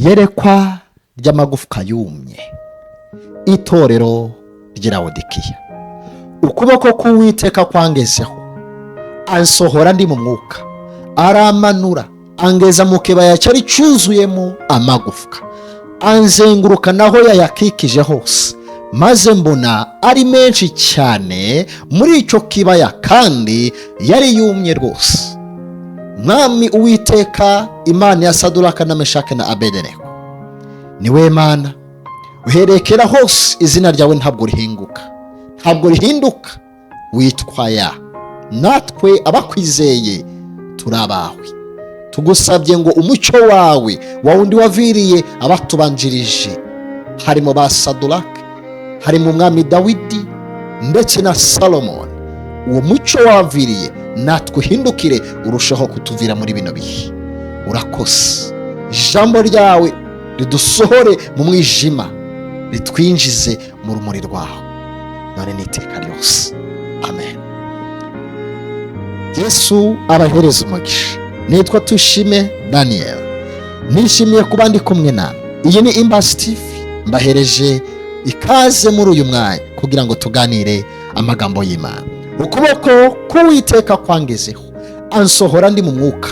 Iyerekwa ry'amagufwa yumye. Itorero ry'i Lawodikiya. Ukuboko k'Uwiteka kwangezeho, ansohora ndi mu mwuka, aramanura angeza mu kibaya cyari cyuzuyemo amagufwa, anzenguruka naho yayakikije hose, maze mbona ari menshi cyane muri icyo kibaya, kandi yari yumye rwose. Mwami Uwiteka, Imana ya Saduraka na Meshake na Abedenego, niwe Mana uherekera hose, izina ryawe ntabwo rihinguka, ntabwo rihinduka, witwa ya. Natwe abakwizeye turi abawe. Tugusabye ngo umucyo wawe, wa wundi waviriye abatubanjirije, harimo ba Saduraka, harimo umwami Dawidi ndetse na Salomoni, uwo mucyo waviriye natwe uhindukire urushaho kutuvira muri bino bihe. Urakoze. Ijambo ryawe ridusohore mu mwijima, ritwinjize mu rumuri rwawe, none n'iteka ryose. Amen. Yesu abahereza umugisha. Nitwa Tushime Daniel, nishimiye kuba ndi kumwe nawe. Iyi ni Imbasi TV. Mbahereje ikaze muri uyu mwanya kugira ngo tuganire amagambo y'Imana. Ukuboko k'Uwiteka kwangezeho, ansohora ndi mu mwuka,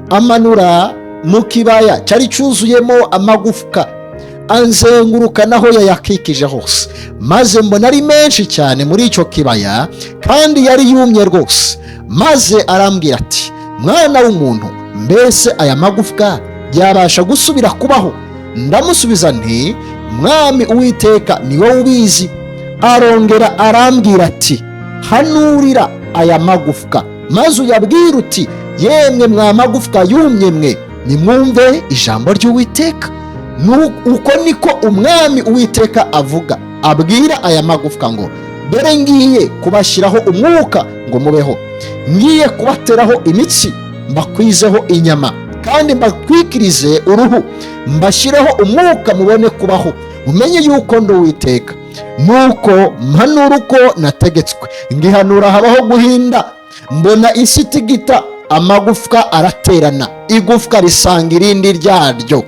amanura mu kibaya cyari cyuzuyemo amagufwa, anzenguruka naho yayakikije hose, maze mbona ari menshi cyane muri icyo kibaya, kandi yari yumye rwose. Maze arambwira ati: "Mwana w'umuntu, mbese aya magufwa yabasha gusubira kubaho?" Ndamusubiza nti: "Mwami Uwiteka, ni wowe ubizi." Arongera arambwira ati: "Hanurira aya magufwa, maze uyabwire uti: 'Yemwe mwa magufwa yumye mwe, nimwumve ijambo ry'Uwiteka. Uko niko Umwami Uwiteka avuga, abwira aya magufwa ngo: Dore ngiye kubashyiraho umwuka ngo mubeho, ngiye kubateraho imitsi, mbakwizeho inyama, kandi mbatwikirize uruhu, mbashyireho umwuka mubone kubaho, mumenye yuko ndi Uwiteka.' Nuko mpanura uko nategetswe. Ngihanura habaho guhinda, mbona isi itigita, amagufwa araterana, igufwa risanga irindi ryaryo.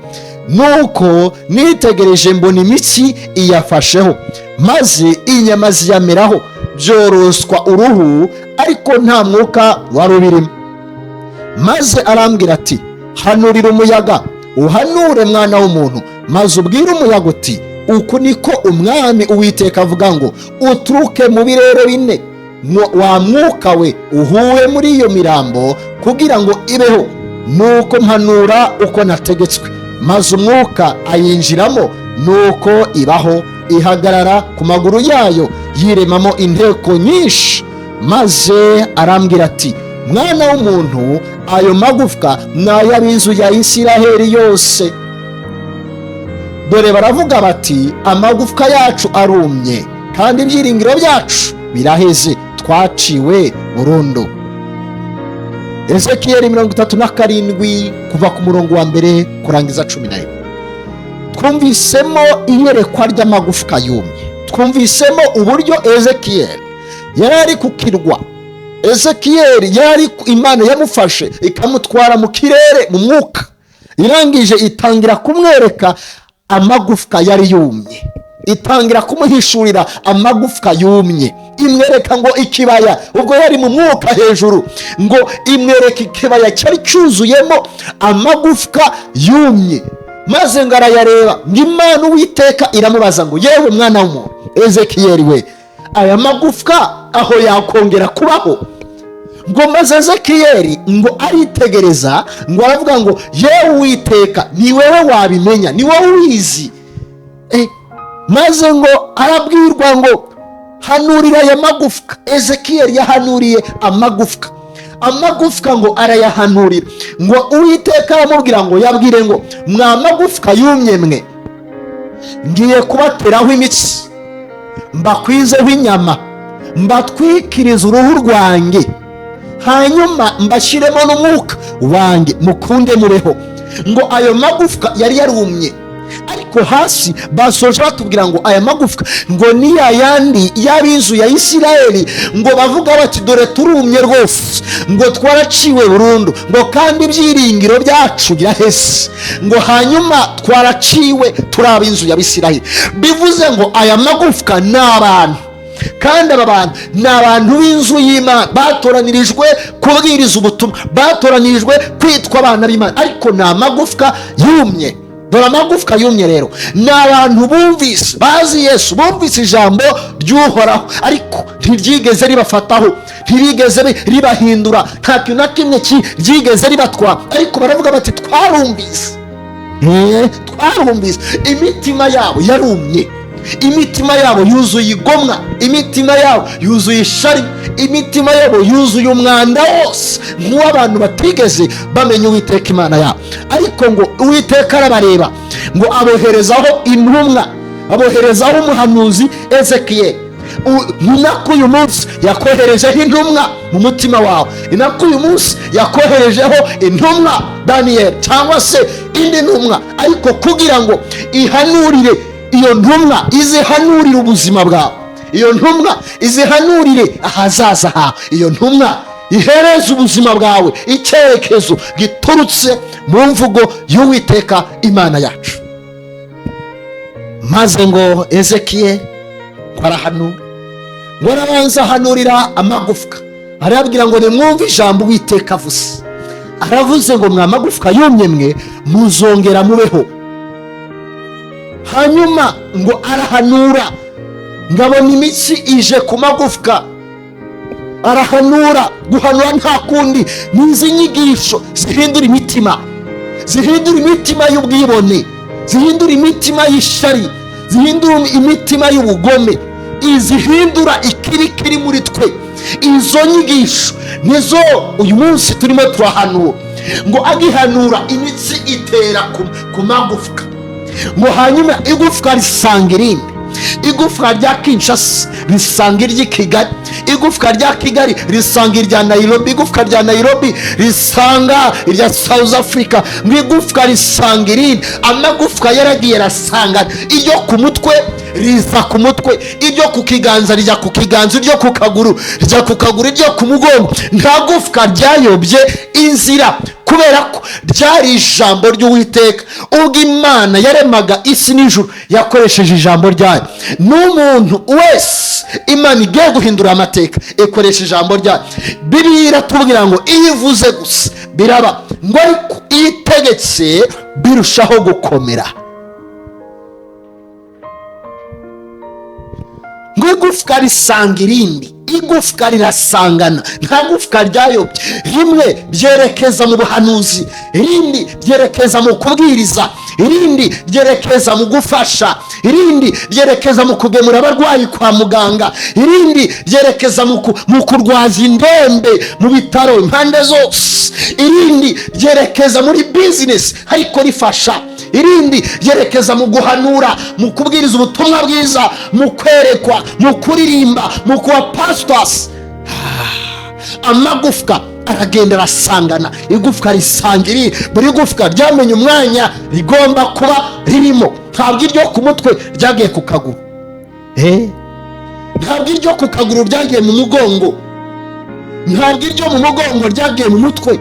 Nuko nitegereje mbona imitsi iyafasheho, maze inyama ziyameraho, byoroswa uruhu, ariko nta mwuka wari ubirimo. Maze arambwira ati: 'Hanurira umuyaga, uhanure, mwana w'umuntu, maze ubwire umuyaga uti: Uku niko Umwami Uwiteka avuga ngo: Uturuke mu birere bine, wa mwuka we, uhuhe muri iyo mirambo kugira ngo ibeho.' Nuko mpanura uko nategetswe, maze umwuka ayinjiramo, nuko ibaho, ihagarara ku maguru yayo, yiremamo inteko nyinshi. Maze arambwira ati: 'Mwana w'umuntu, ayo magufwa ni ay'ab'inzu ya Isiraheli yose. Dore baravuga bati: Amagufwa yacu arumye, kandi ibyiringiro byacu biraheze, twaciwe burundu.'" Ezekiyeli 37, kuva ku murongo wa 1 kurangiza 11. Twumvisemo iyerekwa ry'amagufwa yumye, twumvisemo uburyo Ezekiyeli yari ari ku kirwa. Ezekiyeli yari, Imana yamufashe ikamutwara mu kirere mu mwuka, irangije itangira kumwereka amagufwa yari yumye, itangira kumuhishurira amagufwa yumye, imwereka ngo ikibaya, ubwo yari mu mwuka hejuru, ngo imwereka ikibaya cyari cyuzuyemo amagufwa yumye, maze ngo arayareba. Ngo Imana Uwiteka iramubaza ngo: "Yewe mwana w'umuntu, Ezekiyeli we, aya magufwa aho yakongera kubaho?" Ngo maze Ezekiyeli ngo aritegereza, ngo aravuga ngo: "Yewe Uwiteka, ni wowe wabimenya, ni wowe ubizi." Maze ngo arabwirwa ngo: "Hanurira aya magufwa." Ezekiyeli yahanuriye amagufwa, amagufwa ngo arayahanurira. Ngo Uwiteka aramubwira ngo yabwire ngo: "Mwa magufwa yumye mwe, ngiye kubateraho imitsi, mbakwizeho inyama, mbatwikirize uruhu rwanjye, hanyuma mbashyiremo n'umwuka wanjye, mukunde mubeho." Ngo ayo magufwa yari yarumye, ariko Ariko hasi basoje batubwira ngo aya magufwa ngo ni ya yandi y'ab'inzu ya Isirayeli, ngo bavuga bati dore turumye rwose, ngo twaraciwe burundu, ngo kandi ibyiringiro byacu birahese, ngo hanyuma twaraciwe turi ab'inzu ya Isirayeli. Bivuze ngo aya magufwa ni abantu, kandi aba bantu ni abantu b'inzu y'Imana, batoranirijwe kubwiriza ubutumwa, batoranirijwe kwitwa abana b'Imana, ariko ni amagufwa yumye. Dore amagufwa yumye rero ni abantu bumvise, bazi Yesu, bumvise ijambo ry'Uhoraho, ariko ntiryigeze ribafataho, ntirigeze ribahindura, nta kintu na kimwe ryigeze ribatwara, ariko baravuga bati twarumvise. Twarumvise. Imitima yabo yarumye, imitima yabo yuzuye igomwa, imitima yabo yuzuye ishari, imitima yabo yuzuye umwanda wose nk'uw'abantu batigeze bamenya Uwiteka Imana yabo. Ariko ngo Uwiteka arabareba, ngo aboherezaho intumwa, aboherezaho umuhanuzi Ezekiyeli. Ni nako uyu munsi yakoherejeho intumwa mu mutima wawe, ni nako uyu munsi yakoherejeho intumwa Daniyeli cyangwa se indi ntumwa, ariko kugira ngo ihanurire iyo ntumwa, izihanurire ubuzima bwawe, iyo ntumwa izihanurire ahazaza hawe, iyo ntumwa ihereze ubuzima bwawe icyerekezo giturutse mu mvugo y'Uwiteka Imana yacu. Maze ngo Ezekiyeli ngo arahanura, ngo arabanza ahanurira amagufwa, arababwira ngo nimwumve ijambo Uwiteka avuze. Aravuze ngo mwa magufwa yumye mwe, muzongera mubeho. Hanyuma ngo arahanura, ngabona imitsi ije ku magufwa, arahanura. Guhanura nta kundi, ni izi nyigisho zihindura imitima, zihindura imitima y'ubwibone, zihindura imitima y'ishari, zihindura imitima y'ubugome, izihindura ikibi kiri muri twe. Izo nyigisho nizo uyu munsi turimo turahanura. Ngo agihanura imitsi itera ku magufwa, ngo hanyuma igufwa risanga irindi, igufwa rya Kinshasa risanga iry'i Kigali, igufwa rya Kigali risanga irya Nairobi, igufwa rya Nairobi risanga irya South Africa, ngo igufwa risanga irindi. Amagufwa yaragiye arasangana, iryo ku mutwe riza ku mutwe, iryo ku kiganza rijya ku kiganza, iryo ku kaguru rijya ku kaguru, iryo ku mugongo. Nta gufwa ryayobye inzira, kubera ko ryari ijambo ry'Uwiteka. Ubwo Imana yaremaga isi n'ijuru yakoresheje ijambo ryayo. N'umuntu wese Imana igiye guhindura amateka ikoresha ijambo ryayo. Bibiliya iratubwira ngo iyo ivuze gusa biraba, ngo ariko iyo itegetse birushaho gukomera. Ngo igufwa risanga irindi, igufwa rirasangana, nta gufwa ryayobye. Rimwe ryerekeza mu buhanuzi, irindi ryerekeza mu kubwiriza, irindi ryerekeza mu gufasha, irindi ryerekeza mu kugemura abarwayi kwa muganga, irindi ryerekeza mu kurwaza indembe mu bitaro impande zose, irindi ryerekeza muri bizinesi ariko rifasha, irindi ryerekeza mu guhanura, mu kubwiriza ubutumwa bwiza, mu kwerekwa, mu kuririmba, mu kuba pastors. Amagufwa aragenda arasangana, igufwa risanga iri, buri gufwa ryamenye umwanya rigomba kuba ririmo. Ntabwo iryo ku mutwe ryagiye ku kaguru, ntabwo iryo ku kaguru ryagiye mu mugongo, ntabwo iryo mu mugongo ryagiye mu mutwe.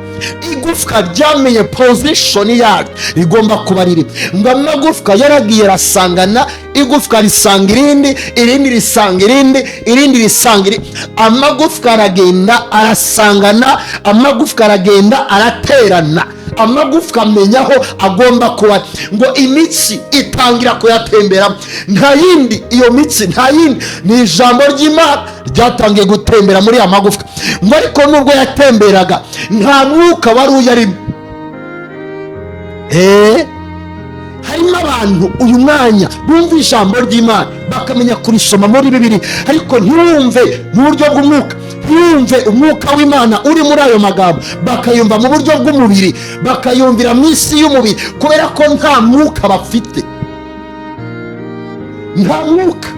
Igufwa ryamenye position yaryo rigomba kuba riri. Ngo amagufwa yaragiye arasangana, igufwa risanga irindi, irindi risanga irindi, irindi risanga irindi. Amagufwa aragenda arasangana, amagufwa aragenda araterana, amagufwa amenya aho agomba kuba. Ngo imitsi itangira kuyatembera, nta yindi iyo mitsi, nta yindi, ni ijambo ry'Imana ryatangiye gutembera muri ya magufwa. Ngo ariko nubwo yatemberaga nta mwuka wari uyarimo. Harimo abantu uyu mwanya bumva ijambo ry'Imana bakamenya kurisoma muri Bibiliya, ariko ntibumve mu buryo bw'umwuka, ntibumve umwuka w'Imana uri muri ayo magambo, bakayumva mu buryo bw'umubiri, bakayumvira mu isi y'umubiri, kubera ko nta mwuka bafite, nta mwuka.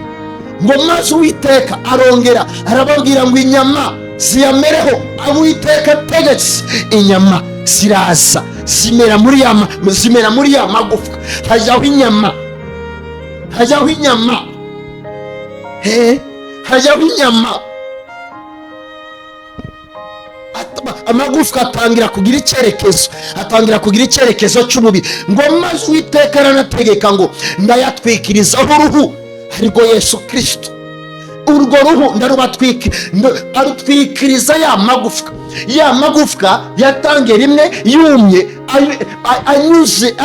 Ngo maze Uwiteka arongera arababwira ngo inyama ziyamereho. Uwiteka ategetse inyama ziraza zimera muri ya magufwa, hajyaho inyama. Hajyaho inyama, hajyaho inyama, amagufwa atangira kugira icyerekezo, atangira kugira icyerekezo cy'umubiri. Ngo maze Uwiteka aranategeka ngo ndayatwikirizaho uruhu, ariko Yesu Kirisito urwo ruhu ndarubatwike, arutwikiriza ya magufwa. Ya magufwa yatangiye rimwe yumye, anyuze,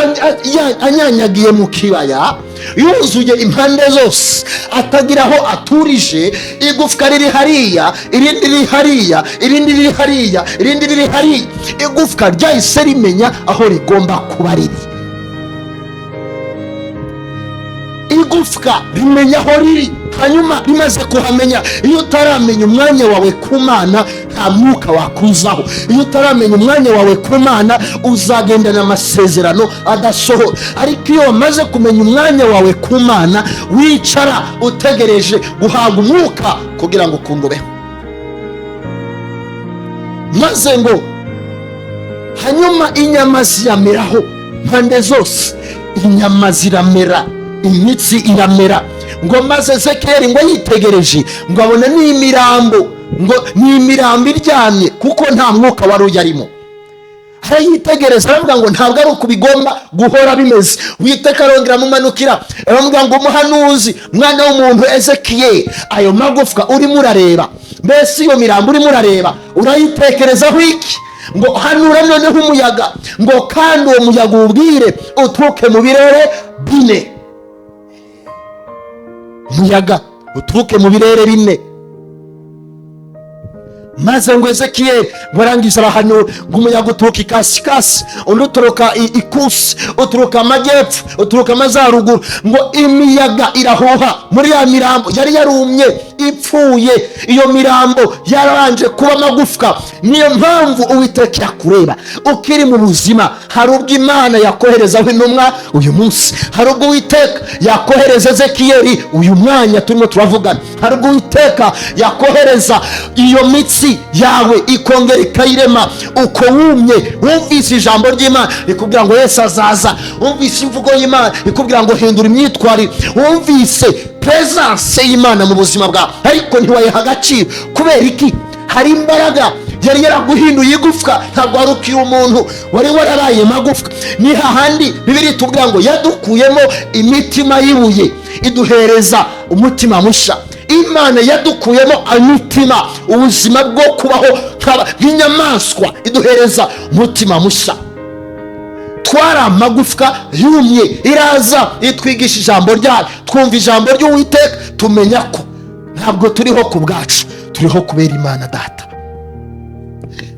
anyanyagiye mu kibaya, yuzuye impande zose, atagira aho aturije. Igufwa riri hariya, irindi riri hariya, irindi riri hariya, irindi riri hariya. Igufwa ryahise rimenya aho rigomba kuba riri. Igufwa rimenya aho riri, hanyuma rimaze kuhamenya. Iyo utaramenya umwanya wawe ku Mana, nta mwuka wakuzaho. Iyo utaramenya umwanya wawe ku Mana, uzagendana amasezerano adasohora. Ariko iyo wamaze kumenya umwanya wawe ku Mana, wicara utegereje guhabwa umwuka kugira ngo ukunde ubeho. Maze ngo hanyuma inyama ziyameraho mpande zose, inyama ziramera, imitsi iramera. Ngo maze Ezekiyeli ngo yitegereje, ngo abona ni imirambo, ngo ni imirambo iryamye, kuko nta mwuka wari uyarimo. Arayitegereza aravuga ngo ntabwo ari uku bigomba guhora bimeze. Uwiteka arongera amumanukira, aramubwira ngo umuhanuzi, mwana w'umuntu Ezekiyeli, ayo magufwa urimo urareba, mbese iyo mirambo urimo urareba urayitekerezaho iki? Ngo hanura noneho umuyaga, ngo kandi uwo muyaga uwubwire uturuke mu birere bine. Umuyaga uturuke mu birere bine. Maze ngo Ezekiyeli ngo arangize arahanura, ngo umuyaga uturuka ikasikasi, undi uturuka ikusi, uturuka amajyepfo, uturuka amajyaruguru. Ngo imiyaga irahuha muri ya mirambo yari yarumye ipfuye. Iyo mirambo yarabanje kuba amagufwa. Niyo mpamvu Uwiteka yakureba ukiri mu buzima. Hari ubwo Imana yakoherezaho intumwa uyu munsi, hari ubwo Uwiteka yakohereza Ezekiyeli uyu mwanya turimo turavugana, hari ubwo Uwiteka yakohereza iyo mitsi yawe ikongera ikayirema. Uko wumye, wumvise ijambo ry'Imana rikubwira ngo Yesu azaza, wumvise imvugo y'Imana ikubwira ngo hindura imyitwarire, wumvise presence y'Imana mu buzima bwawe, ariko ntiwayiha agaciro. Kubera iki? Hari imbaraga yari yaraguhinduye igufwa, ntabwo wari ukiri umuntu, wari warabaye magufwa. Ni hahandi Bibiliya itubwira ngo yadukuyemo imitima y'ibuye iduhereza umutima musha. Imana yadukuyemo imitima, ubuzima bwo kubaho nk'inyamaswa, iduhereza umutima musha. Twari amagufwa yumye, iraza itwigisha ijambo ryayo, twumva ijambo ry'Uwiteka, tumenya ko ntabwo turiho ku bwacu, turiho kubera Imana Data.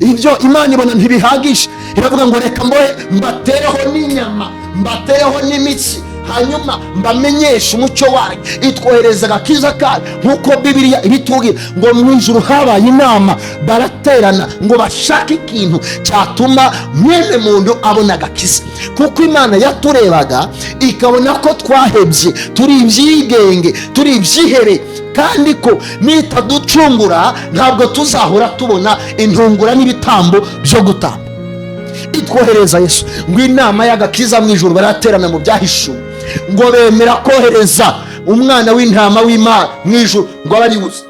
Ibyo Imana ibona ntibihagije, iravuga ngo reka mbohe mbatereho n'inyama, mbatereho n'imitsi, hanyuma mbamenyeshe umucyo wayo. Itwohereza agakiza kayo, nk'uko Bibiliya ibitubwira ngo mu ijuru habaye inama, baraterana ngo bashake ikintu cyatuma mwene muntu abona agakiza. Kuko Imana yaturebaga ikabona ko twahebye, turi ibyigenge, turi ibyihebe, kandi ko nitaducungura ntabwo tuzahora tubona intungura n'ibitambo byo gutamba. Itwohereza Yesu. Ngo inama y'agakiza mu ijuru baraterana mu byahishuwe, ngo bemera kohereza umwana w'intama w'Imana mu ijuru ngo abe ari buze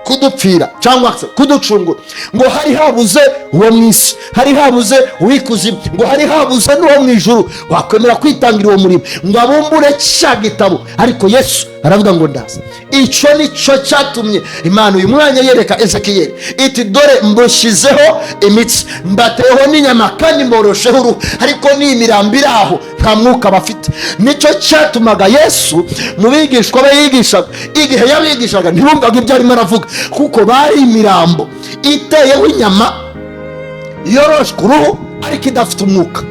kudupfira cyangwa se kuducungura. Ngo hari habuze uwo mu isi, hari habuze uw'ikuzimu, ngo hari habuze n'uwo mu ijuru wakwemera kwitangira uwo murimo ngo abumbure cya gitabo. Ariko Yesu aravuga ngo ndaza. Icyo nicyo cyatumye Imana uyu mwanya yereka Ezekiyeli iti dore mbushyizeho imitsi, mbateyeho n'inyama, kandi mborosheho uruhu, ariko ni imirambo iri aho, nta mwuka bafite. Nicyo cyatumaga Yesu mu bigishwa be yigishaga, igihe yabigishaga ntibumvaga ibyo arimo aravuga, kuko bari imirambo iteyeho inyama, yoroshwe uruhu, ariko idafite umwuka.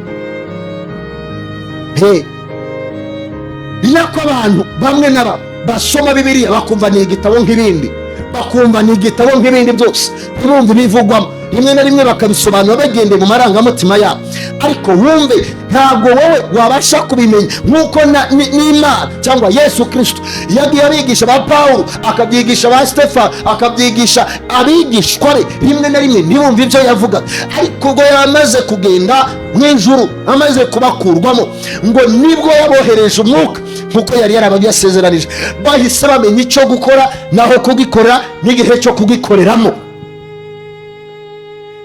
Ni nako abantu bamwe na bamwe basoma Bibiliya bakumva ni igitabo nk'ibindi, bakumva ni igitabo nk'ibindi byose, ntibumve ibivugwamo, rimwe na rimwe bakabisobanura bagendeye mu marangamutima yabo. Ariko wumve, ntabwo wowe wabasha kubimenya nk'uko n'Imana cyangwa Yesu Kirisito yagiye abigisha ba Pawulo, akabyigisha ba Stefano, akabyigisha abigishwa be, rimwe na rimwe ntibumve ibyo yavugaga. Ariko ubwo yamaze kugenda mu ijuru, amaze kubakurwamo, ngo nibwo yabohereje umwuka. Nk'uko yari yarababiyasezeranije, bahise bamenya icyo gukora naho kugikora n'igihe cyo kugikoreramo.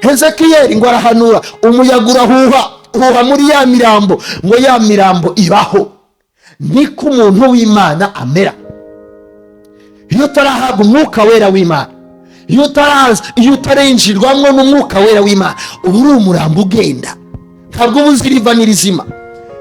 Hezekiyeli ngo arahanura, umuyaga urahuha, uhuha muri ya mirambo, ngo ya mirambo ibaho. Niko umuntu w'Imana amera. Iyo utarahabwa Umwuka Wera w'Imana, iyo utaraza, iyo utarinjirwamo n'Umwuka Wera w'Imana, uba uri umurambo ugenda, ntabwo uba uzi iriva n'irizima.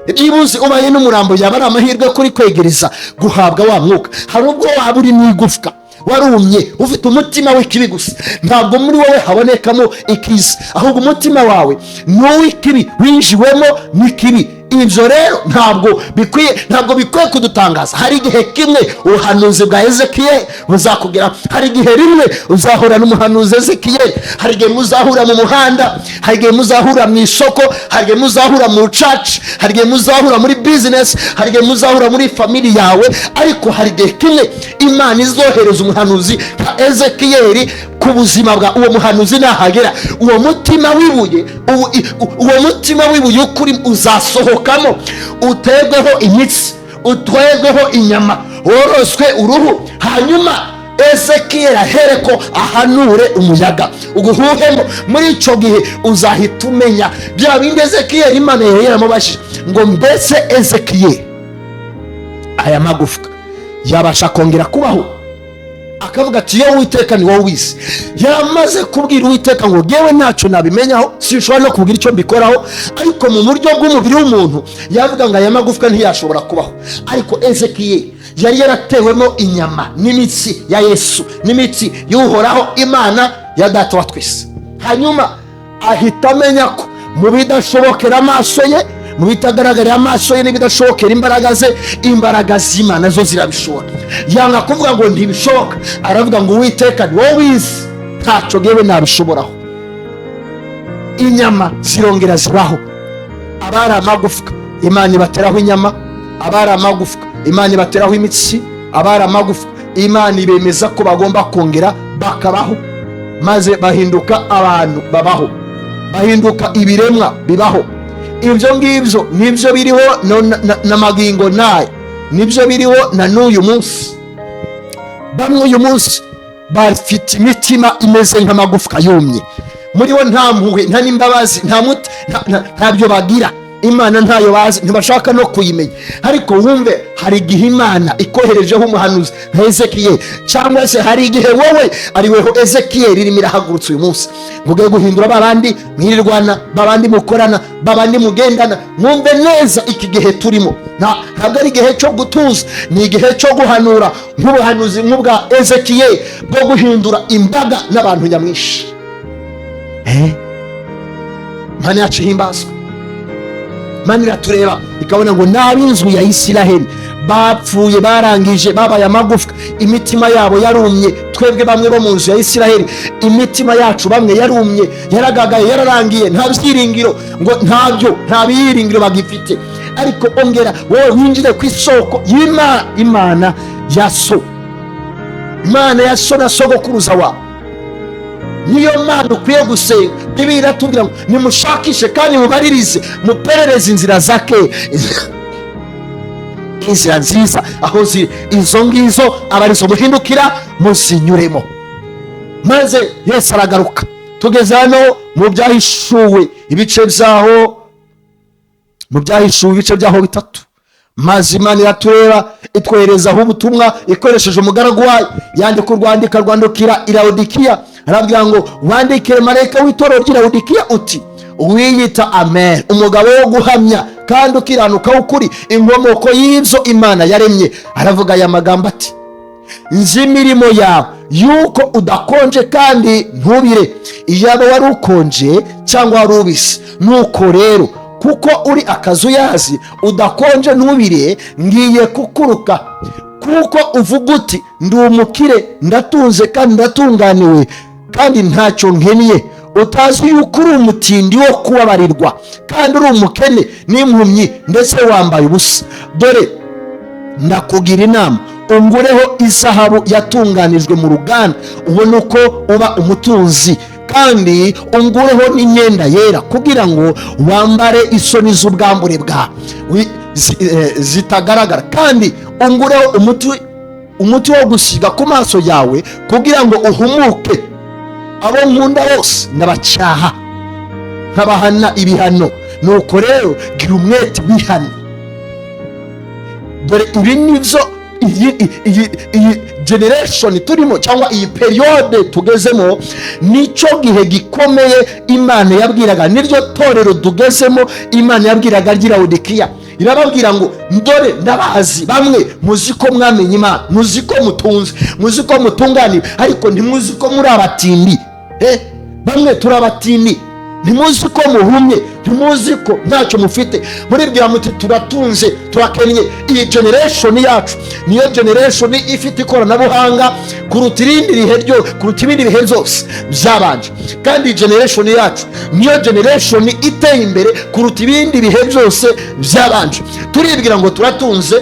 Byibuze ubaye n'umurambo yaba ari amahirwe kuri kwegereza guhabwa wa mwuka. Hari ubwo waba uri mu igufwa, warumye, ufite umutima w'ikibi gusa, ntabwo muri wowe habonekamo ikiza, ahubwo umutima wawe ni uw'ikibi, winjiwemo n'ikibi. Ibyo rero ntabwo bikwiye kudutangaza. Hari igihe kimwe ubuhanuzi bwa Ezekiyeli buzakugera. Hari igihe rimwe uzahura n'umuhanuzi Ezekiyeli. Hari igihe muzahura mu muhanda, hari igihe muzahura mu isoko, hari igihe muzahura mu church, hari igihe muzahura muri business, hari igihe muzahura muri family yawe. Ariko hari igihe kimwe Imana izohereza umuhanuzi nka Ezekiyeli ku buzima bwa uwo muhanuzi. Nahagera, uwo mutima w'ibuye ukuri uzasohokamo, uterweho imitsi, utwerweho inyama, woroswe uruhu, hanyuma Ezekiyeli ahereko ahanure, umuyaga uguhuhemo. Muri icyo gihe uzahita umenya bya bindi Ezekiyeli Imana yari yaramubajije ngo: "Mbese Ezekiyeli, aya magufwa yabasha kongera kubaho?" Akavuga ati: "Yewe Uwiteka, ni wowe ubizi." Yamaze kubwira Uwiteka ngo: "Yewe, ntacyo nabimenyaho, sinshobora no kugira icyo mbikoraho." Ariko mu buryo bw'umubiri w'umuntu yavuga ngo aya magufwa ntiyashobora kubaho. Ariko Ezekiyeli yari yaratewemo inyama n'imitsi ya Yesu, n'imitsi y'Uhoraho Imana ya data wa twese, hanyuma ahita amenya ko mu bidashobokera amaso ye, mu bitagaragarira amaso ye n'ibidashobokera imbaraga ze, imbaraga z'Imana zo zirabishobora. Yanga kuvuga ngo ntibishoboka, aravuga ngo: "Uwiteka, ni wowe ubizi, ntacyo ngewe nabishoboraho." Inyama zirongera zibaho. Abari amagufwa Imana ibateraho inyama, abari amagufwa Imana ibateraho imitsi, abari amagufwa Imana ibemeza ko bagomba kongera bakabaho, maze bahinduka abantu babaho, bahinduka ibiremwa bibaho. Ibyo ngibyo nibyo biriho na magingo n'aya, nibyo biriho na n'uyu munsi. Bamwe uyu munsi bafite imitima imeze nk'amagufwa yumye, muri bo nta mpuhwe, nta n'imbabazi, nta muti, ntabyo bagira. Imana ntayo bazi, ntibashaka no kuyimenya. Ariko wumve, hari igihe Imana ikoherejeho umuhanuzi nka Ezekiyeli, cyangwa se hari igihe wowe ari weho Ezekiyeli irimo irahagurutsa uyu munsi ngo ugiye guhindura babandi mwirirwana, babandi mukorana, babandi mugendana. Mwumve neza, iki gihe turimo ntabwo ari igihe cyo gutuza, ni igihe cyo guhanura nk'ubuhanuzi nk'ubwa Ezekiyeli bwo guhindura imbaga n'abantu nyamwinshi. Imana yacu ihimbazwe. Imana iratureba ikabona ngo n'ab'inzu ya Isiraheli bapfuye, barangije, babaye amagufwa, imitima yabo yarumye. Twebwe bamwe bo mu nzu ya Isiraheli, imitima yacu bamwe yarumye, yaragagaye, yararangiye, nta byiringiro, ngo ntabyo, nta byiringiro bagifite. Ariko ongera wowe winjire ku isoko y'Imana, Imana ya so, Imana ya so na sogokuruza wawe, niyo Mana ukwiye gusenga. Bibiliya iratubwira ngo nimushakishe kandi mubaririze, muperereze inzira za kera, inzira nziza aho ziri, izo ngizo aba arizo muhindukira muzinyuremo. Maze Yesu aragaruka. Tugeze hano mu Byahishuwe, ibice byaho, mu Byahishuwe ibice byaho bitatu. Maze Imana iratureba, itwoherezaho ubutumwa ikoresheje umugaragu wayo. Yandika urwandiko, rwandukira i Lawodikiya, arabwira ngo: "Wandikire marayika w'itorero ry'i Lawodikiya uti: Uwiyita Amen, umugabo wo guhamya kandi ukiranuka w'ukuri, inkomoko y'ibyo Imana yaremye, aravuga aya magambo ati: Nzi imirimo yawe, yuko udakonje kandi ntubire. Iyaba wari ukonje cyangwa wari ubise! Nuko rero, kuko uri akazuyazi, udakonje ntubire, ngiye kukuruka. Kuko uvuga uti: Ndi umukire, ndatunze kandi ndatunganiwe, kandi ntacyo nkennye, utazi yuko uri umutindi wo kubabarirwa, kandi uri umukene n'impumyi, ndetse wambaye ubusa. Dore ndakugira inama: ungureho izahabu yatunganijwe mu ruganda, ubone uko uba umutunzi, kandi ungureho n'imyenda yera, kugira ngo wambare isoni z'ubwambure bwawe." zitagaragara, kandi ungureho umuti wo gusiga ku maso yawe kugira ngo uhumuke. Abo nkunda bose ndabacyaha, nkabahana ibihano. Nuko rero gira umwete, wihane. Dore ibi nibyo iyi generation turimo, cyangwa iyi période tugezemo, nicyo gihe gikomeye Imana yabwiraga, niryo torero tugezemo Imana yabwiraga ry'i Lawodikiya. Irababwira ngo: "Ndore ndabazi, bamwe muzi ko mwamenye Imana, muzi ko mutunze, muzi ko mutunganiwe, ariko ntimuzi ko muri abatindi. Bamwe turi abatindi. Ntimuzi ko muhumye, ntimuzi ko ntacyo mufite. Muribwira muti turatunze, turakennye." Iyi generation yacu niyo generation ifite ikoranabuhanga kuruta irindi bihe ryo kuruta ibindi bihe byose byabanje, kandi iyi generation yacu niyo generation iteye imbere kuruta ibindi bihe byose byabanje. Turibwira ngo turatunze,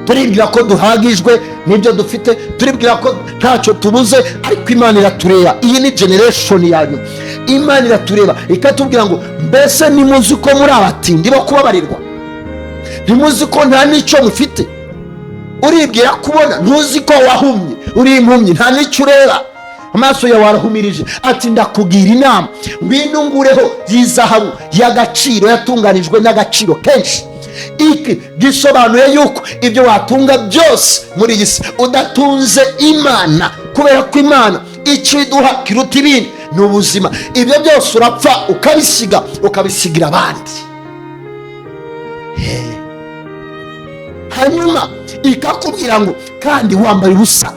turibwira ko duhagijwe n'ibyo dufite, turibwira ko ntacyo tubuze, ariko Imana iratureba. Iyi ni generation yanyu. Imana iratureba ikatubwira ngo: "Mbese nimuzi ko muri abatindi bo kubabarirwa? Ntimuzi ko nta n'icyo mufite? Uribwira kubona, ntuzi ko wahumye, uri impumyi, nta n'icyo ureba, amaso yawe arahumirije." Ati: "Ndakugira inama, ngwino ungureho y'izahabu y'agaciro yatunganijwe n'agaciro kenshi." Iki gisobanuye yuko ibyo watunga byose muri iyi si udatunze Imana, kubera ko Imana icyo iduha kiruta ibindi ni ubuzima, ibyo byose urapfa ukabisiga, ukabisigira abandi. Hanyuma ikakubwira ngo: "Kandi wambaye ubusa,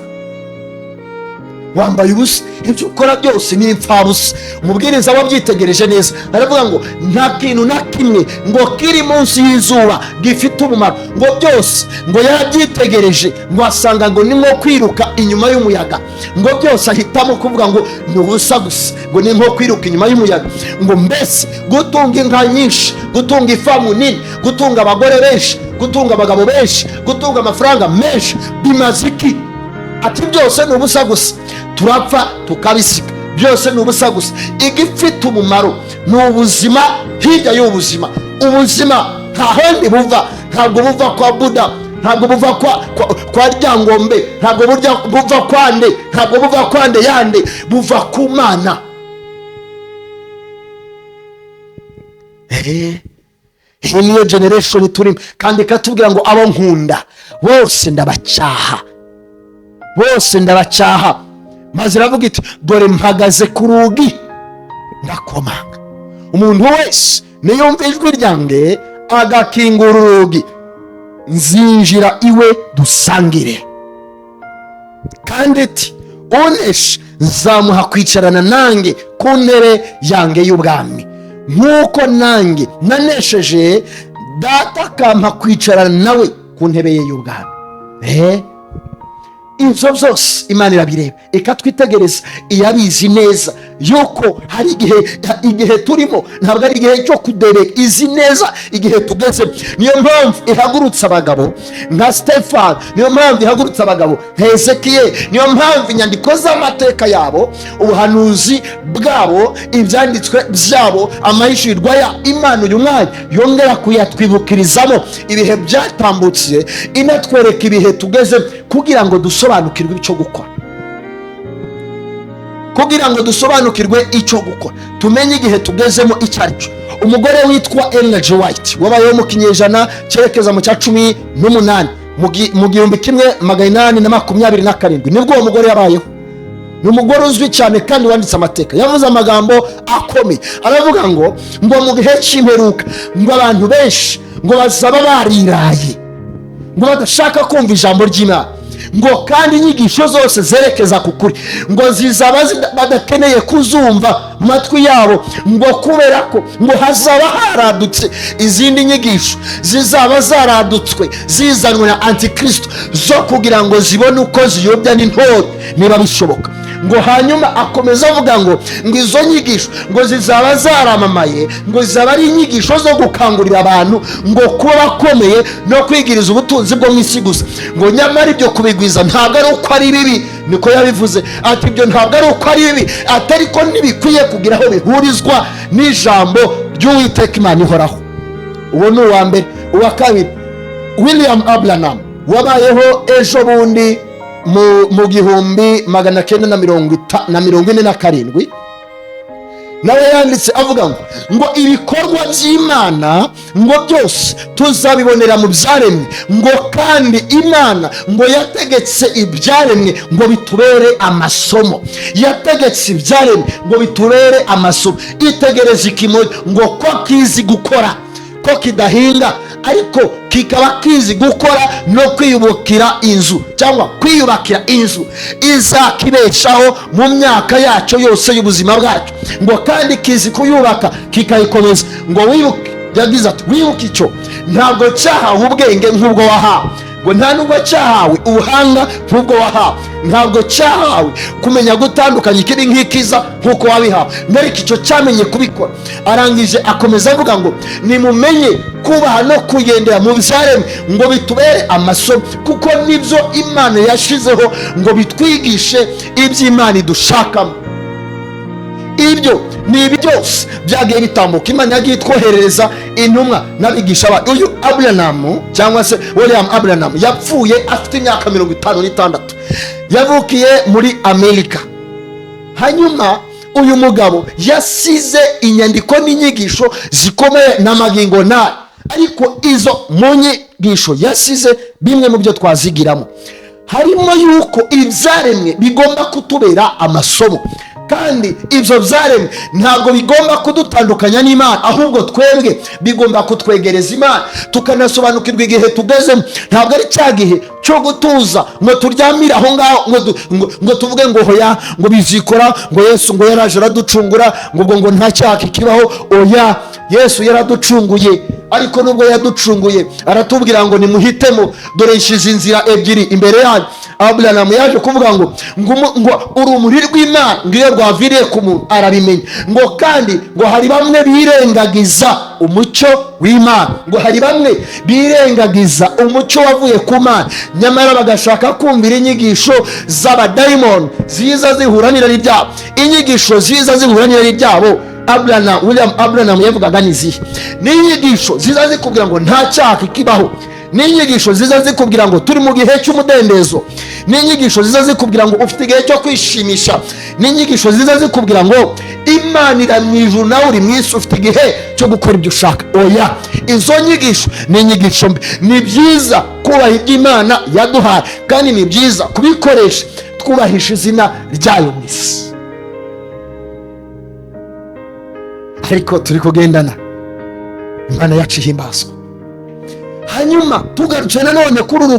wambaye ubusa, ibyo ukora byose ni imfabusa." Umubwiriza wabyitegereje neza aravuga ngo nta kintu na kimwe ngo kiri munsi y'izuba gifite umumaro, ngo byose ngo yarabyitegereje, ngo asanga ngo ni nko kwiruka inyuma y'umuyaga, ngo byose ahitamo kuvuga ngo ni ubusa gusa, ngo ni nko kwiruka inyuma y'umuyaga. Ngo mbese gutunga inka nyinshi, gutunga ifamu nini, gutunga abagore benshi, gutunga abagabo benshi, gutunga amafaranga menshi bimaze iki? Ati: "Byose ni ubusa gusa, turapfa tukabisiga, byose ni ubusa gusa. Igifite umumaro ni ubuzima. Hirya y'ubuzima, ubuzima nta handi buva, ntabwo buva kwa Buda, ntabwo buva kwa Ryangombe, ntabwo buva kwa nde, ntabwo buva kwa nde yande, buva ku Mana." Iyi niyo generation turimo, kandi ikatubwira ngo: "Abo nkunda bose ndabacyaha, bose ndabacyaha." Maze iravuga iti: "Dore mpagaze ku rugi ndakomanga, umuntu wese niyumva ijwi ryanjye agakingura urugi, nzinjira iwe dusangire." Kandi iti: "Unesha nzamuha kwicarana nanjye ku ntebe yanjye y'ubwami, nk'uko nanjye nanesheje, Data akampa kwicarana nawe ku ntebe ye y'ubwami." Ibyo byose Imana irabireba, ikatwitegereza, iyabizi neza yuko hari igihe turimo ntabwo ari igihe cyo kudebe. Izi neza igihe tugezemo, niyo mpamvu ihagurutse abagabo nka Stefani, niyo mpamvu ihagurutse abagabo nka Ezekiyeli, niyo mpamvu inyandiko z'amateka yabo, ubuhanuzi bwabo, ibyanditswe byabo, amahishurirwa ya Imana uyu mwanya yongera kuyatwibukirizamo ibihe byatambutse, inatwereka ibihe tugeze kugira ngo dusobanukirwe icyo gukora, kugira ngo dusobanukirwe icyo gukora, tumenye igihe tugezemo icyo ari cyo. Umugore witwa Ellen G. White wabayeho mu kinyejana cyerekeza mu cya 18, mu 1827 nibwo uwo mugore yabayeho. Ni umugore uzwi cyane kandi wanditse amateka. Yavuze amagambo akomeye, aravuga ngo mu gihe cy'imperuka ngo abantu benshi ngo bazaba bariraye, ngo badashaka kumva ijambo ry'Imana, ngo kandi inyigisho zose zerekeza ku kuri ngo zizaba badakeneye kuzumva mu matwi yabo, ngo kubera ko ngo hazaba haradutse izindi nyigisho zizaba zaradutswe zizanwe na Antikristo, zo kugira ngo zibone uko ziyobya n'intore niba bishoboka. Ngo hanyuma akomeza avuga ngo izo nyigisho ngo zizaba zaramamaye, ngo zizaba ari inyigisho zo gukangurira abantu ngo kuba bakomeye no kwigiriza ubutunzi bwo mu isi gusa, ngo nyamara ibyo kubigwiza ntabwo ari uko ari bibi. Niko yabivuze, ati: "Ibyo ntabwo ari uko ari bibi," ati: "ariko ntibikwiye kugira aho bihurizwa n'ijambo ry'Uwiteka Imana ihoraho." Uwo ni uwa mbere. Uwa kabiri, William Branham, wabayeho ejo bundi mu 1947, nawe yanditse avuga ngo ibikorwa by'Imana ngo byose tuzabibonera mu byaremwe, ngo kandi Imana ngo yategetse ibyaremwe ngo bitubere amasomo. Yategetse ibyaremwe ngo bitubere amasomo. Itegereze ikimoyo ngo ko kizi gukora, ko kidahinga, ariko kikaba kizi gukora no kwiyubakira inzu, cyangwa kwiyubakira inzu izakibeshaho mu myaka yacyo yose y'ubuzima bwacyo, ngo kandi kizi kuyubaka kikayikomeza. Ngo wibuke, yagize ati: "Wibuke icyo, ntabwo cyahawe ubwenge nk'ubwo wahawe, ngo nta nubwo cyahawe ubuhanga nk'ubwo wahawe, ntabwo cyahawe kumenya gutandukanya ikibi nk'ikiza nk'uko wabihawe, ariko icyo cyamenye kubikora." Arangije akomeza avuga ngo nimumenye kubaha no kugendera mu byaremwe ngo bitubere amasomo, kuko nibyo Imana yashizeho ngo bitwigishe iby'Imana idushakamo. Ibyo ni ibi byose byagiye bitambuka. Imana yagiye itwoherereza intumwa n'abigisha bayo. Uyu Aburahamu, cyangwa se William Branham, yapfuye afite imyaka 56. Yavukiye muri Amerika. Hanyuma uyu mugabo yasize inyandiko n'inyigisho zikomeye n'amagingo nayo, ariko izo mu nyigisho yasize, bimwe mu byo twazigiramo harimo yuko ibyaremwe bigomba kutubera amasomo, kandi ibyo byaremwe ntabwo bigomba kudutandukanya n'Imana, ahubwo twebwe bigomba kutwegereza Imana, tukanasobanukirwa igihe tugezemo. Ntabwo ari cya gihe cyo gutuza ngo turyamire aho ngaho, ngo tuvuge ngo hoya, ngo bizikora, ngo Yesu ngo yaraje araducungura, ngo ubwo ngo nta cyaha kikibaho. Oya, Yesu yaraducunguye, ariko nubwo yaducunguye aratubwira ngo nimuhitemo, dore nshyize inzira ebyiri imbere yanyu. Aburahamu yaje kuvuga ngo urumuri rw'Imana ngo iyo rwaviriye ku muntu arabimenya, ngo kandi ngo hari bamwe birengagiza umucyo w'Imana, ngo hari bamwe birengagiza umucyo wavuye ku Mana, nyamara bagashaka kumvira inyigisho z'abadayimoni ziza zihura n'irari ryabo. Inyigisho ziza zihura n'irari ryabo Abraham, William Branham yavugaga ni izihe? Ni inyigisho ziza zikubwira ngo nta cyaha kikibaho, ni inyigisho ziza zikubwira ngo turi mu gihe cy'umudendezo, ni inyigisho ziza zikubwira ngo ufite igihe cyo kwishimisha, ni inyigisho ziza zikubwira ngo Imana iri mu ijuru nawe uri mu isi, ufite igihe cyo gukora ibyo ushaka. Oya, izo nyigisho ni inyigisho mbi. Ni byiza kubaha ibyo Imana yaduhaye, kandi ni byiza kubikoresha twubahisha izina ryayo mu isi. Ariko turi kugendana, Imana yacu ihimbazwa. Hanyuma tugarutse nanone kuri uru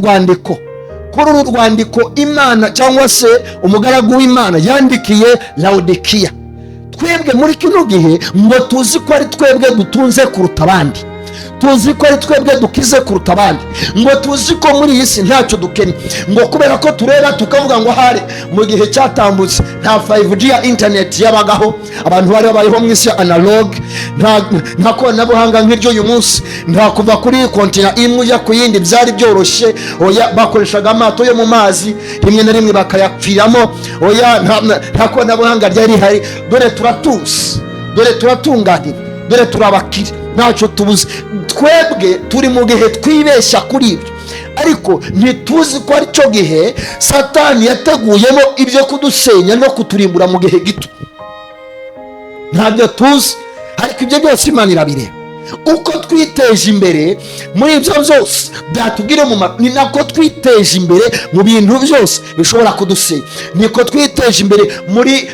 rwandiko Imana, cyangwa se umugaragu w'Imana yandikiye Lawodikiya. Twebwe muri kino gihe ngo tuzi ko ari twebwe dutunze kuruta abandi, tuzi ko ari twebwe dukize kuruta abandi, ngo tuzi ko muri iyi si ntacyo dukennye, ngo kubera ko tureba tukavuga ngo hari mu gihe cyatambutse nta 5G ya interineti yabagaho, abantu bari babayeho mu isi ya analogue, nta koranabuhanga nk'iryo uyu munsi, nta kuva kuri continent imwe ujya ku yindi byari byoroshye. Oya, bakoreshaga amato yo mu mazi, rimwe na rimwe bakayapfiramo. Oya, nta koranabuhanga ryari rihari. Dore turatuzi, dore turatunganira, dore turabakire, ntacyo tubuze. Twebwe turi mu gihe twibeshya kuri ibyo, ariko ntituzi ko aricyo gihe Satani yateguyemo ibyo kudusenya no kuturimbura mu gihe gito. Ntabyo tuzi, ariko ibyo byose Imana irabireba. Uko twiteje imbere muri ibyo byose byatubwira umumaro, ni nako twiteje imbere mu bintu byose bishobora kudusenya. Niko twiteje imbere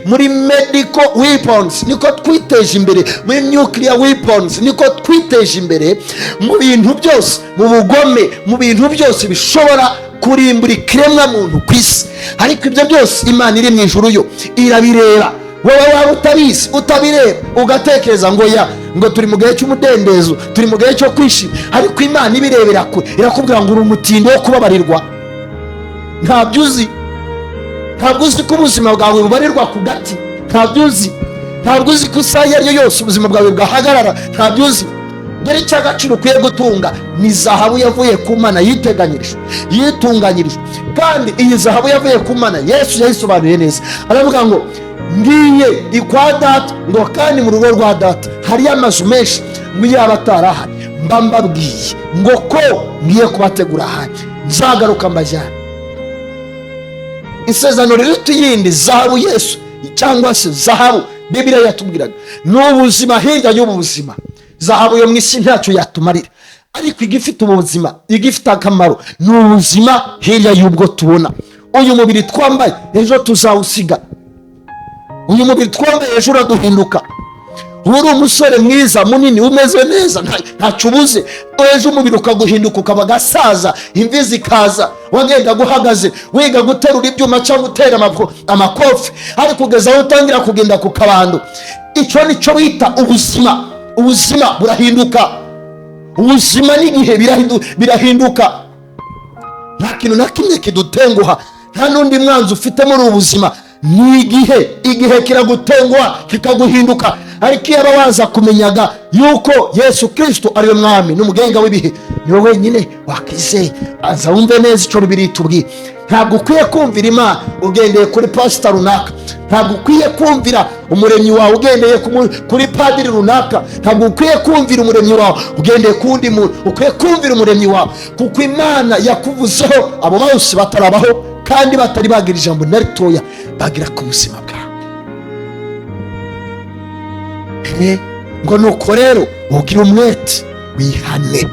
muri medical weapons, niko twiteje imbere muri nuclear weapons, niko twiteje imbere mu bintu byose, mu bugome, mu bintu byose bishobora kurimbura ikiremwa muntu ku isi. Ariko ibyo byose Imana iri mu ijuru yo irabireba. Wowe waba utabizi, utabireba, ugatekereza ngo ya ngo turi mu gihe cy'umudendezo, turi mu gihe cyo kwishima, ariko Imana ibirebera kure irakubwira ngo uri umutindi wo kubabarirwa. Ntabyo uzi, ntabwo uzi ko ubuzima bwawe bubarirwa ku gati. Ntabyo uzi, ntabwo uzi ko isaha iyo ari yo yose ubuzima bwawe bwahagarara. Ntabyo uzi. Dore icy'agaciro ukwiye gutunga ni zahabu yavuye ku Mana, yiteganyirijwe, yitunganyirijwe. Kandi iyi zahabu yavuye ku Mana, Yesu yayisobanuye neza, aravuga ngo ngiye ikwa Data, ngo kandi mu rugo rwa Data hariyo amazu menshi, ngo yaba atarahari Mba mbabwiye ngo ko ngiye kubategura ahandi, nzagaruka mbajyane. Isezerano riruta iyindi, zahabu Yesu cyangwa se zahabu Bibiliya yatubwiraga, ni ubuzima hirya y'ubu buzima. Zahabu yo mu isi ntacyo yatumarira, ariko igifite ubuzima, igifite akamaro, ni ubuzima hirya y'ubwo tubona. Uyu mubiri twambaye ejo tuzawusiga. Uyu mubiri twambaye ejo uraduhinduka. Uba uri umusore mwiza, munini, umeze neza, ntacyo ubuze, ejo umubiri ukaguhinduka, ukaba agasaza, imvi zikaza. Wagenda uhagaze, wiga guterura ibyuma cyangwa utera amakofi, ariko ugeze aho utangira kugenda ku kabando. Icyo ni cyo bita ubuzima. Ubuzima burahinduka, ubuzima n'igihe birahinduka. Nta kintu na kimwe kidutenguha, nta n'undi mwanzi ufite muri ubu buzima, ni igihe. Igihe kiragutenguha, kikaguhinduka. Ariko iyo aba waza kumenyaga yuko Yesu Kirisito ariwe Mwami n'umugenga w'ibihe, niwe wenyine wakizeye. Aza wumve neza icyo Bibiliya itubwiye. Ntabwo ukwiye kumvira Imana ugendeye kuri pasita runaka. Ntabwo ukwiye kumvira Umuremyi wawe ugendeye kuri padiri runaka. Ntabwo ukwiye kumvira Umuremyi wawe ugendeye ku wundi muntu. Ukwiye kumvira Umuremyi wawe, kuko Imana yakuvuzeho abo bose batarabaho kandi batari bagira ijambo na ritoya bagira ku buzima bwawe. Ngo nuko rero ugire umwete, wihane,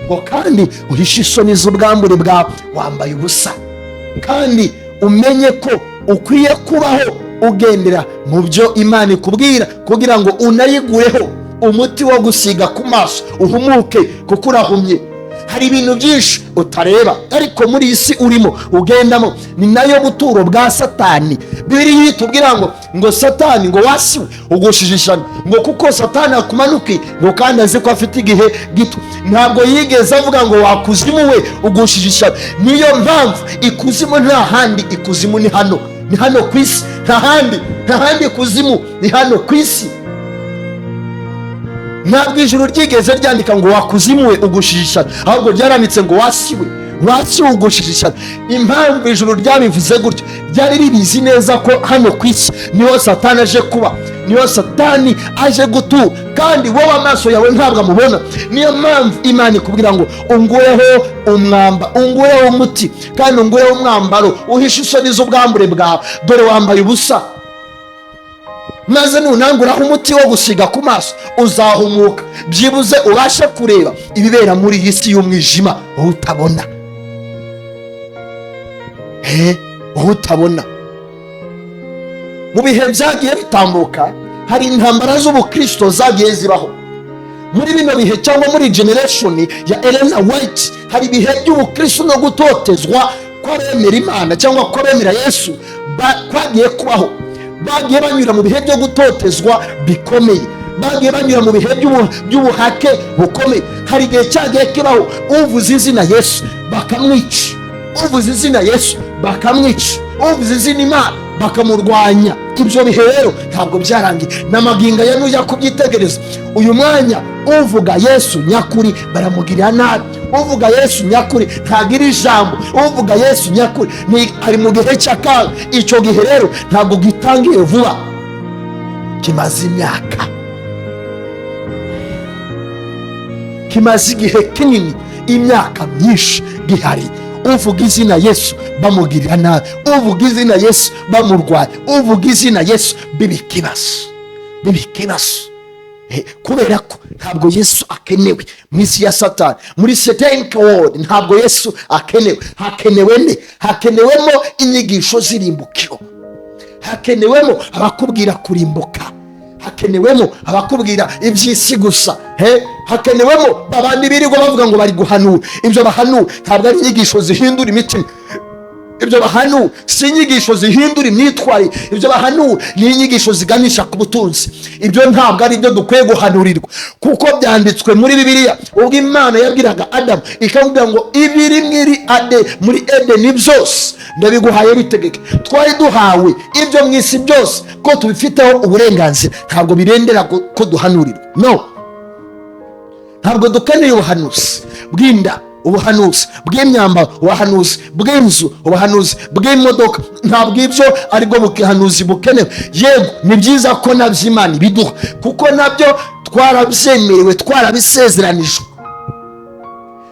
ngo kandi uhishe isoni z'ubwambure bwawe, wambaye ubusa, kandi umenye ko ukwiye kubaho ugendera mu byo Imana ikubwira, kugira ngo unayigureho umuti wo gusiga ku maso, uhumuke, kuko urahumye. Hari ibintu byinshi utareba, ariko muri iyi si urimo ugendamo ni nayo buturo bwa Satani. Bibiliya itubwira ngo Satani, ngo wasiwe ugushije ishyano, ngo kuko Satani akumanuke, ngo kandi azi ko afite igihe gito. Ntabwo yigeze avuga ngo wakuzimu we ugushije ishyano. Niyo mpamvu ikuzimu nta handi, ikuzimu ni hano, ni hano ku isi, nta handi, nta handi ikuzimu, ni hano ku isi. Ntabwo ijuru ryigeze ryandika ngo wakuzimu we ugushije ishyano, ahubwo ryaranditse ngo wasiwe, wasiwe ugushije ishyano. Impamvu ijuru ryabivuze gutyo, ryari ribizi neza ko hano ku isi niho Satani aje kuba, niho Satani aje gutura, kandi wowe amaso yawe ntabwo amubona. Niyo mpamvu Imana ikubwira ngo ungureho umwamba, ungureho umuti, kandi ungureho umwambaro, uhishe isoni z'ubwambure bwawe, dore wambaye ubusa. Maze nunanguraho umuti wo gusiga ku maso, uzahumuka, byibuze ubashe kureba ibibera muri iyi si y'umwijima wowe utabona. Wowe utabona. Mu bihe byagiye bitambuka hari intambara z'ubukristo zagiye zibaho. Muri bino bihe cyangwa muri generation ya Elena White, hari ibihe by'ubukristo no gutotezwa kw'abemera Imana cyangwa kw'abemera Yesu kwagiye kubaho. Bagiye banyura mu bihe byo gutotezwa bikomeye, bagiye banyura mu bihe by'ubuhake bukomeye. Hari igihe cyagiye kibaho uvuze izina Yesu bakamwica, uvuze izina Yesu bakamwica, uvuze izina Imana bakamurwanya. Ibyo bihe rero ntabwo byarangiye n'amagingo ya nujya kubyitegereza. Uyu mwanya uvuga Yesu nyakuri baramugirira nabi, uvuga Yesu nyakuri ntagira ijambo, uvuga Yesu nyakuri ni ari mu gihe cy'akaga. Icyo gihe rero ntabwo gitangiye vuba, kimaze imyaka, kimaze igihe kinini, imyaka myinshi gihari. Uvuga izina Yesu bamugirira nabi, uvuga izina Yesu bamurwanya, uvuga izina Yesu biba ikibazo, biba ikibazo. Kubera ko ntabwo Yesu akenewe mu isi ya Satani, muri satanic world ntabwo Yesu akenewe. Hakenewe nde? Hakenewemo inyigisho z'irimbukiro, hakenewemo abakubwira kurimbuka, hakenewemo abakubwira iby'isi gusa. Hakenewemo babandi birirwa bavuga ngo bari guhanura. Ibyo bahanura ntabwo ari inyigisho zihindura imitima, ibyo bahanura si inyigisho zihindura imyitwarire, ibyo bahanura ni inyigisho ziganisha ku butunzi. Ibyo ntabwo ari ibyo dukwiye guhanurirwa, kuko byanditswe muri Bibiliya ubwo Imana yabwiraga Adamu ikamubwira ngo ibiri mwiri ade muri Edeni byose ndabiguhaye, bitegeke. Twari duhawe ibyo mu isi byose ko tubifiteho uburenganzira, ntabwo birendera ko duhanurirwa. No, ntabwo dukeneye ubuhanuzi bw'inda, ubuhanuzi bw'imyambaro, ubuhanuzi bw'inzu, ubuhanuzi bw'imodoka. Ntabwo ibyo aribwo buhanuzi bukenewe. Yego, ni byiza ko nabyo Imana ibiduha, kuko nabyo twarabyemerewe, twarabisezeranijwe.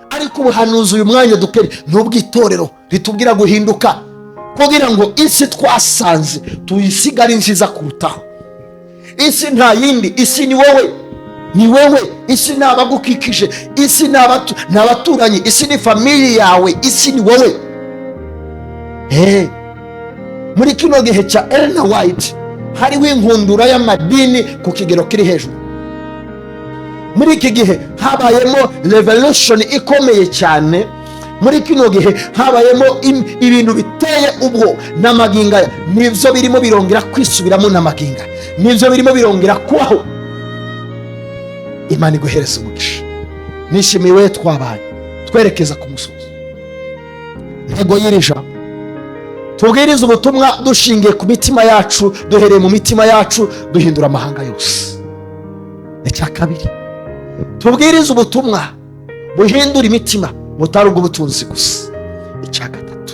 Ariko ubuhanuzi uyu mwanya dukeneye ni ubw'itorero ritubwira guhinduka, kugira ngo isi twasanze tuyisigare nziza kurutaho. Isi nta yindi, isi ni wowe, ni wowe. Isi ni abagukikije, isi ni abaturanyi, isi ni famille yawe, isi ni wowe. Muri kino gihe cya Elena White hariho inkundura y'amadini ku kigero kiri hejuru. Muri iki gihe habayemo revolution ikomeye cyane. Muri kino gihe habayemo ibintu biteye ubwo n'amaginga aya nibyo birimo birongera kwisubiramo, n'amaginga nibyo birimo birongera kubaho. Imana iguhereza umugisha. Nishimiye we twabaye twerekeza ku musozi. Intego y'iri jambo: tubwirize ubutumwa dushingiye ku mitima yacu, duhereye mu mitima yacu, duhindura amahanga yose. Icya kabiri, tubwirize ubutumwa buhindura imitima, butari ubw'ubutunzi gusa. Icya gatatu,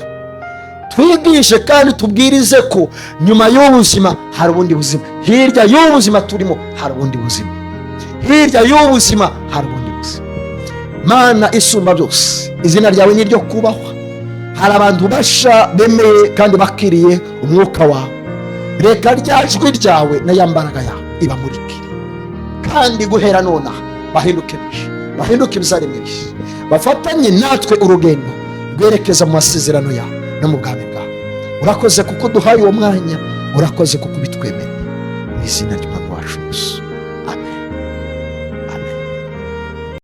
twigishe kandi tubwirize ko nyuma y'ubuzima hari ubundi buzima. Hirya y'ubuzima turimo hari ubundi buzima, hirya y'ubuzima hari ubundi buzima. Mana isumba byose, izina ryawe ni iryo kubahwa. Hari abantu basha bemeye kandi bakiriye umwuka wawe. Reka rya jwi ryawe na ya mbaraga yawe ibamurikire, kandi guhera nonaha bahinduke benshi, bahinduke ibizaremwe bishya, bafatanye natwe urugendo rwerekeza mu masezerano yawe no mu bwami bwawe. Urakoze kuko duhaye uwo mwanya, urakoze kuko ubitwemereye. Mu izina ry'Umwami wacu Yesu.